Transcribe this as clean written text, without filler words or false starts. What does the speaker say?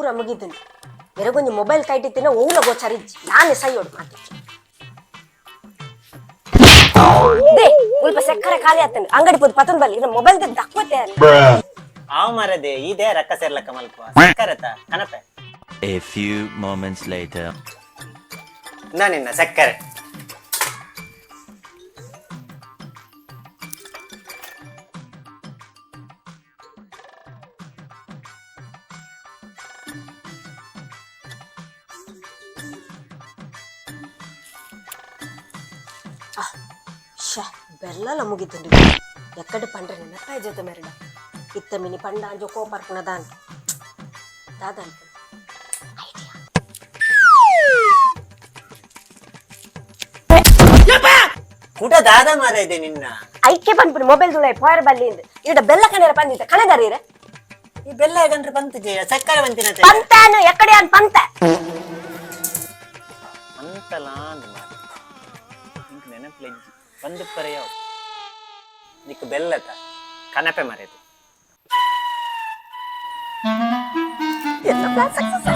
ಪೂರ ಮುಗಿದುಂಡು. ಮೆರಗೊಂಜಿ ಮೊಬೈಲ್ ಕೈಟಿತ್ತಿನ ಓಲ ಗೋಚಾರ ಇಜ್ಜಿ. ನಾನೇ ಸೈಯೋಡು ಮಾತೆ they. ಮುಲ್ಪ ಸಕ್ಕರೆ ಖಾಲಿ ಆತಂಡು. ಅಂಗಡಿ ಪೋದು ಪತೊಂದು ಬಲ್ಲಿ. ಮೊಬೈಲ್ ದಕ್ವತೆ. ಆವ್ ಮರದೆ, ಇದೇ ರಕ್ಕ ಸೇರ್ಲಕ್ಕ ಮಲ್ಪ ಸಕ್ಕರೆತ ಕನಪೆ. A few moments later. ನಾನಿನ್ನ ಸಕ್ಕರೆ. ಶ, ಬೆಲ್ಲಲ ಮುಗಿದ್ದುಂಡು. ಎಕ್ಕಡೆ ಪಂಡ್ರೆ ನೆನಪಾಯ ಜೊತೆ ಮೆರಡ ಇತ್ತ ಮಿನಿ ಪಂಡ ಅಂಜೋ ಕೋಪರ್ಪುನ ದಾನ್ ದಾದ. ಕುಟ ದಾದ ಮಾರ ಇದೆ ನಿನ್ನ? ಐಕೆ ಪನ್ಪುನಿ ಮೊಬೈಲ್ ದುಳೈ ಪೋಯರ್ ಬಲ್ಲಿ ಇಂದ್. ಇಡ ಬೆಲ್ಲ ಕನೆರ ಪಂದಿತ್ತ ಕಣದರೀರ. ಈ ಬೆಲ್ಲ ಗಂಟ್ರೆ ಬಂತು ಜಯ, ಸಕ್ಕರೆ ಬಂತಿನ. ಪಂತಾನು ಎಕ್ಕಡೆ ಅನ್ ಪಂತ. ಅಂತಲ ಅಂದ್ ಮಾರ, ನಿಂಕ್ ನೆನಪುಲೆಜ್ಜಿ ಬಂದು ಪರೆಯವು. ನಿಕ್ ಬೆಲ್ಲತ ಕನಪೆ ಮರೆದು. ಎಲ್ಲ ಪ್ಲಾನ್ ಸಕ್ಸಸ್.